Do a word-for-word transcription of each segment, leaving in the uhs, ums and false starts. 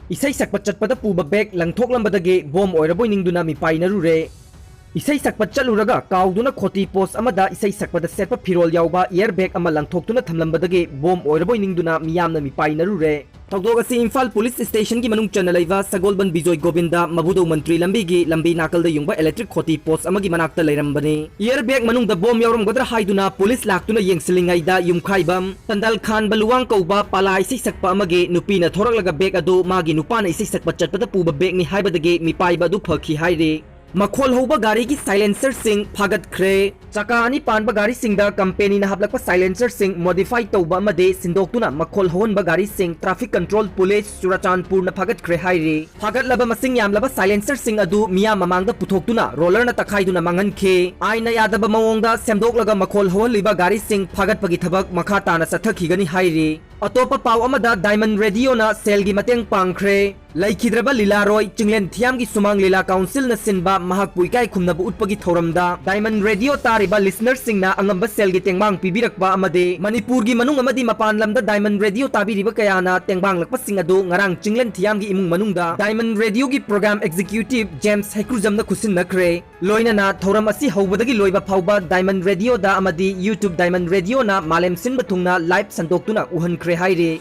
ꯏꯁꯩ ꯁꯛꯄ ꯆꯠꯄꯗ ꯄꯨꯕ ꯕꯦꯒ ꯂꯪꯊꯣꯛꯂꯝꯕꯗꯒꯤ ꯕꯣꯝ ꯑꯣꯏꯔꯕꯣꯏ ꯅꯤꯡꯗꯨꯅ ꯃꯤꯄꯥꯏꯅꯔꯨꯔꯦ꯫ ꯏꯁꯩ ꯁꯛꯄ ꯆꯠꯂꯨꯔꯒ ꯀꯥꯎꯗꯨꯅ ꯈꯣꯇꯤ ꯄꯣꯁ ꯑꯃꯗ ꯏꯁꯩ ꯁꯛꯄꯗ ꯁꯦꯠꯄ ꯐꯤꯔꯣꯜ ꯌꯥꯎꯕ ꯏꯌꯔ ꯕꯦꯒ ꯑꯃ ꯂꯪꯊꯣꯛꯇꯨꯅ ꯊꯝꯂꯝꯕꯗꯒꯤ ꯕꯣꯝ ꯑꯣꯏꯔꯕꯣꯏ ꯅꯤꯡꯗꯨꯅ ꯃꯤꯌꯥꯝꯅ ꯃꯤꯄꯥꯏꯅꯔꯨꯔꯦ꯫ ꯊꯧꯗꯣꯛ ꯑꯁꯤ ꯏꯝꯐꯥꯜ ꯄꯨꯂꯤꯁ ꯁ꯭ꯇꯦꯁꯟꯒꯤ ꯃꯅꯨꯡ ꯆꯟꯅ ꯂꯩꯕ ꯁꯒꯣꯜꯕꯟ ꯕꯤꯖꯣꯏ ꯒꯣꯕꯤꯟꯗ ꯃꯕꯨꯗꯧ ꯃꯟꯇ꯭ꯔꯤ ꯂꯝꯕꯤꯒꯤ ꯂꯝꯕꯤ ꯅꯥꯀꯜꯗ ꯌꯨꯡꯕ ꯏꯂꯦꯛꯇ꯭ꯔꯤꯛ ꯈꯣꯇꯤ ꯄꯣꯁ ꯑꯃꯒꯤ ꯃꯅꯥꯛꯇ ꯂꯩꯔꯝꯕꯅꯤ꯫ ꯏꯌꯔ ꯕꯦꯒ ꯃꯅꯨꯡꯗ ꯕꯣꯝ ꯌꯥꯎꯔꯝꯒꯗ꯭ꯔꯥ ꯍꯥꯏꯗꯨꯅ ꯄꯨꯂꯤꯁ ꯂꯥꯛꯇꯨꯅ ꯌꯦꯡꯁꯤꯜꯂꯤꯉꯩꯗ ꯌꯨꯝꯈꯥꯏꯕꯝ ꯇꯟꯗꯜ ꯈꯥꯟ ꯕꯂꯨꯋꯥꯡ ꯀꯧꯕ ꯄꯥꯂꯥ ꯏꯁꯩ ꯁꯛꯄ ꯑꯃꯒꯤ ꯅꯨꯄꯤꯅ ꯊꯣꯔꯛꯂꯒ ꯕꯦꯒ ꯑꯗꯨ ꯃꯥꯒꯤ ꯅꯨꯄꯥꯅ ꯏꯁꯩ ꯁꯛꯄ ꯆꯠꯄꯗ ꯄꯨꯕ ꯕꯦꯒꯅꯤ ꯍꯥꯏꯕꯗꯒꯤ ꯃꯤꯄꯥꯏꯕ ꯑꯗꯨ ꯐꯈꯤ ꯍꯥꯏꯔꯤ꯫ ꯃꯈꯣꯜ ꯍꯧꯕ ꯒꯥꯔꯤꯒꯤ ꯁꯥꯏꯂꯦꯟꯁꯔꯁꯤꯡ ꯐꯥꯒꯠꯈ꯭ꯔꯦ꯫ ꯆꯀꯥ ꯑꯅꯤ ꯄꯥꯟꯕ ꯒꯥꯔꯤꯁꯤꯡꯗ ꯀꯝꯄꯦꯅꯤꯅ ꯍꯥꯞꯂꯛꯄ ꯁꯥꯏꯂꯦꯟꯁꯔꯁꯤꯡ ꯃꯣꯗꯤꯐꯥꯏ ꯇꯧꯕ ꯑꯃꯗꯤ ꯁꯤꯟꯗꯣꯛꯇꯨꯅ ꯃꯈꯣꯜ ꯍꯧꯍꯟꯕ ꯒꯥꯔꯤꯁꯤꯡ ꯇ꯭ꯔꯥꯐꯤꯛ ꯀꯟꯇ꯭ꯔꯣꯜ ꯄꯨꯂꯤꯁ ꯆꯨꯔꯥꯆꯥꯟꯄꯨꯔꯅ ꯐꯥꯒꯠꯈ꯭ꯔꯦ ꯍꯥꯏꯔꯤ꯫ ꯐꯥꯒꯠꯂꯕ ꯃꯁꯤꯡ ꯌꯥꯝꯂꯕ ꯁꯥꯏꯂꯦꯟꯁꯔꯁꯤꯡ ꯑꯗꯨ ꯃꯤꯌꯥꯝ ꯃꯃꯥꯡꯗ ꯄꯨꯊꯣꯛꯇꯨꯅ ꯔꯣꯂꯔꯅ ꯇꯛꯈꯥꯏꯗꯨꯅ ꯃꯥꯡꯍꯟꯈꯤ꯫ ꯑꯥꯏꯟꯅ ꯌꯥꯗꯕ ꯃꯑꯣꯡꯗ ꯁꯦꯝꯗꯣꯛꯂꯒ ꯃꯈꯣꯜ ꯍꯧꯍꯜꯂꯤꯕ ꯒꯥꯔꯤꯁꯤꯡ ꯐꯥꯒꯠꯄꯒꯤ ꯊꯕꯛ ꯃꯈꯥ ꯇꯥꯅ ꯆꯠꯊꯈꯤꯒꯅꯤ ꯍꯥꯏꯔꯤ꯫ ꯑꯇꯣꯞꯄ ꯄꯥꯎ ꯑꯃꯗ, ꯗꯥꯏꯃꯟ ꯔꯦꯗꯤꯑꯣꯅ ꯁꯦꯜꯒꯤ ꯃꯇꯦꯡ ꯄꯥꯡꯈ꯭ꯔꯦ꯫ ꯂꯩꯈꯤꯗ꯭ꯔꯕ ꯂꯤꯂꯥꯔꯣꯏ ꯆꯤꯡꯂꯦꯟ ꯊꯤꯌꯥꯝꯒꯤ ꯁꯨꯃꯥꯡ ꯂꯤꯂꯥ ꯀꯥꯎꯟꯁꯤꯜꯅ ꯁꯤꯟꯕ ꯃꯍꯥꯛꯄꯨ ꯏꯀꯥꯏ ꯈꯨꯝꯅꯕ ꯎꯠꯄꯒꯤ ꯊꯧꯔꯝꯗ ꯗꯥꯏꯃꯟ ꯔꯦꯗꯤꯑꯣ ꯇꯥꯔꯤꯕ ꯂꯤꯁꯅꯔꯁꯤꯡꯅ ꯑꯉꯝꯕ ꯁꯦꯜꯒꯤ ꯇꯦꯡꯕꯥꯡ ꯄꯤꯕꯤꯔꯛꯄ ꯑꯃꯗꯤ ꯃꯅꯤꯄꯨꯔꯒꯤ ꯃꯅꯨꯡ ꯑꯃꯗꯤ ꯃꯄꯥꯟ ꯂꯝꯗ ꯗꯥꯏꯃꯟ ꯔꯦꯗꯤꯑꯣ ꯇꯥꯕꯤꯔꯤꯕ ꯀꯌꯥꯅ ꯇꯦꯡꯕꯥꯡꯂꯛꯄꯁꯤꯡ ꯑꯗꯨ ꯉꯔꯥꯡ ꯆꯤꯡꯂꯦꯟ ꯊꯤꯌꯥꯝꯒꯤ ꯏꯃꯨꯡ ꯃꯅꯨꯡꯗ ꯗꯥꯏꯃꯟ ꯔꯦꯗꯤꯑꯣꯒꯤ ꯄ꯭ꯔꯣꯒ꯭ꯔꯥꯝ ꯑꯦꯛꯖꯤꯀ꯭ꯌꯨꯇꯤꯚ ꯖꯦꯝꯁ ꯍꯩꯀ꯭ꯔꯨꯖꯝꯗ ꯈꯨꯠꯁꯤꯟꯅꯈ꯭ꯔꯦ꯫ ꯂꯣꯏꯅꯅ ꯊꯧꯔꯝ ꯑꯁꯤ ꯍꯧꯕꯗꯒꯤ ꯂꯣꯏꯕ ꯐꯥꯎꯕ ꯗꯥꯏꯃꯟ ꯔꯦꯗꯤꯑꯣꯗ ꯑꯃꯗꯤ YouTube ꯗꯥꯏꯃꯟ ꯔꯦꯗꯤꯑꯣꯅ ꯃꯥꯂꯦꯝ ꯁꯤꯟꯕ ꯊꯨꯡꯅ ꯂꯥꯏꯚ ꯁꯟꯗꯣꯛꯇꯨꯅ ꯎꯍꯟꯈ꯭ꯔꯦ ꯍꯥꯏꯔꯤ꯫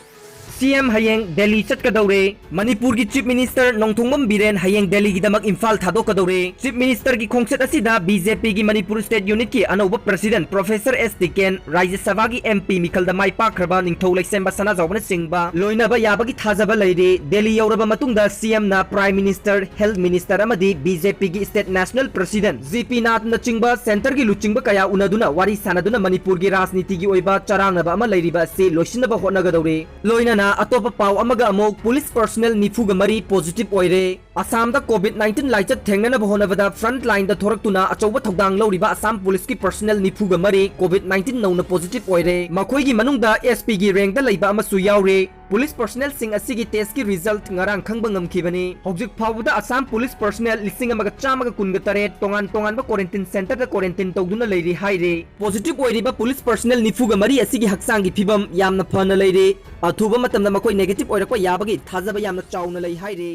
ꯁꯤ ꯑꯦꯝ ꯍꯌꯦꯡ ꯗꯦꯜꯂꯤ ꯆꯠꯀꯗꯧꯔꯦ꯫ ꯃꯅꯤꯄꯨꯔꯒꯤ ꯆꯤꯐ ꯃꯤꯅꯤꯁꯇꯔ ꯅꯣꯡꯊꯣꯡꯕꯝ ꯕꯤꯔꯦꯟ ꯍꯌꯦꯡ ꯗꯦꯜꯂꯤꯒꯤꯗꯃꯛ ꯏꯝꯐꯥꯜ ꯊꯥꯗꯣꯛꯀꯗꯧꯔꯦ꯫ ꯆꯤꯐ ꯃꯤꯅꯤꯁꯇꯔꯒꯤ ꯈꯣꯡꯆꯠ ꯑꯁꯤꯗ ꯕꯤ ꯖꯦ ꯄꯤꯒꯤ ꯃꯅꯤꯄꯨꯔ ꯁ꯭ꯇꯦꯠ ꯌꯨꯅꯤꯠꯀꯤ ꯑꯅꯧꯕ ꯄ꯭ꯔꯁꯤꯗꯦꯟꯠ ꯄ꯭ꯔꯣꯐꯦꯁꯔ ꯑꯦꯁ ꯇꯤꯀꯦꯟ, ꯔꯥꯖ꯭ꯌ ꯁꯚꯥꯒꯤ ꯑꯦꯝ ꯄꯤ ꯃꯤꯈꯜꯗ ꯃꯥꯏ ꯄꯥꯛꯈ꯭ꯔꯕ ꯅꯤꯡꯊꯧ ꯂꯩꯁꯦꯝꯕ ꯁꯅꯥꯖꯥꯎꯕꯅꯆꯤꯡꯕ ꯂꯣꯏꯅꯕ ꯌꯥꯕꯒꯤ ꯊꯥꯖꯕ ꯂꯩꯔꯤ꯫ ꯗꯦꯜꯂꯤ ꯌꯧꯔꯕ ꯃꯇꯨꯡꯗ ꯁꯤ ꯑꯦꯝꯅ ꯄ꯭ꯔꯥꯏꯝ ꯃꯤꯅꯤꯁꯇꯔ, ꯍꯦꯜꯊ ꯃꯤꯅꯤꯁꯇꯔ ꯑꯃꯗꯤ ꯕꯤ ꯖꯦ ꯄꯤꯒꯤ state national president J P ꯅꯥꯊꯅꯆꯤꯡꯕ ꯁꯦꯟꯇꯔꯒꯤ ꯂꯨꯆꯤꯡꯕ ꯀꯌꯥ ꯎꯅꯗꯨꯅ ꯋꯥꯔꯤ ꯁꯥꯟꯅꯗꯨꯅ ꯃꯅꯤꯄꯨꯔꯒꯤ ꯔꯥꯖꯅꯤꯇꯤꯒꯤ ꯑꯣꯏꯕ ꯆꯔꯥꯡꯅꯕ ꯑꯃ ꯂꯩꯔꯤꯕ ꯑꯁꯤ ꯂꯣꯏꯁꯤꯟꯅꯕ ꯍꯣꯠꯅꯒꯗꯧꯔꯤ꯫ ꯂꯣꯏꯅꯅ ꯑꯇꯣꯞꯄ ꯄꯥꯎ ꯑꯃꯒ ꯑꯃꯨꯛ ꯄꯨꯂꯤꯁ ꯄꯔꯁꯅꯦꯜ ꯅꯤꯐꯨꯒ ꯃꯔꯤ ꯄꯣꯖꯤꯇꯤꯚ ꯑꯣꯏꯔꯦ꯫ ꯑꯁꯥꯝꯗ ꯀꯣꯚꯤꯗ ꯅꯥꯏꯟꯇꯤꯟ ꯂꯥꯏꯆꯠ ꯊꯦꯡꯅꯅꯕ ꯍꯣꯠꯅꯕꯗ ꯐ꯭ꯔꯟꯠ ꯂꯥꯏꯟꯗ ꯊꯣꯔꯛꯇꯨꯅ ꯑꯆꯧꯕ ꯊꯧꯗꯥꯡ ꯂꯧꯔꯤꯕ ꯑꯁꯥꯝ ꯄꯨꯂꯤꯁꯀꯤ ꯄꯔꯁꯅꯦꯜ ꯅꯤꯐꯨꯒ ꯃꯔꯤ ꯀꯣꯚꯤꯗ ꯅꯥꯏꯟꯇꯤꯟ ꯅꯧꯅ ꯄꯣꯖꯤꯇꯤꯚ ꯑꯣꯏꯔꯦ꯫ ꯃꯈꯣꯏꯒꯤ ꯃꯅꯨꯡꯗ ꯑꯦꯁ ꯄꯤꯒꯤ ꯔꯦꯡꯗ ꯂꯩꯕ ꯑꯃꯁꯨ ꯌꯥꯎꯔꯤ꯫ Police personnelꯁꯤꯡ ꯑꯁꯤꯒꯤ testꯀꯤ result ꯉꯔꯥꯡ ꯈꯪꯕ ꯉꯝꯈꯤꯕꯅꯤ꯫ ꯍꯧꯖꯤꯛ ꯐꯥꯎꯕꯗ Assam police personnel ꯂꯤꯁꯤꯡ ꯑꯃꯒ ꯆꯥꯝꯃꯒ ꯀꯨꯟꯒ ꯇꯔꯦꯠ ꯇꯣꯉꯥꯟ ꯇꯣꯉꯥꯟꯕ quarantine centreꯗ quarantine ꯇꯧꯗꯨꯅ ꯂꯩꯔꯤ ꯍꯥꯏꯔꯤ꯫ Positive ꯑꯣꯏꯔꯤꯕ police personnel ꯅꯤꯐꯨꯒ ꯃꯔꯤ ꯑꯁꯤꯒꯤ ꯍꯛꯆꯥꯡꯒꯤ ꯐꯤꯕꯝ ꯌꯥꯝꯅ ꯐꯅ ꯂꯩꯔꯤ꯫ ꯑꯊꯨꯕ ꯃꯇꯝꯗ ꯃꯈꯣꯏ negative ꯑꯣꯏꯔꯛꯄ ꯌꯥꯕꯒꯤ ꯊꯥꯖꯕ ꯌꯥꯝꯅ ꯆꯥꯎꯅ ꯂꯩ ꯍꯥꯏꯔꯤ꯫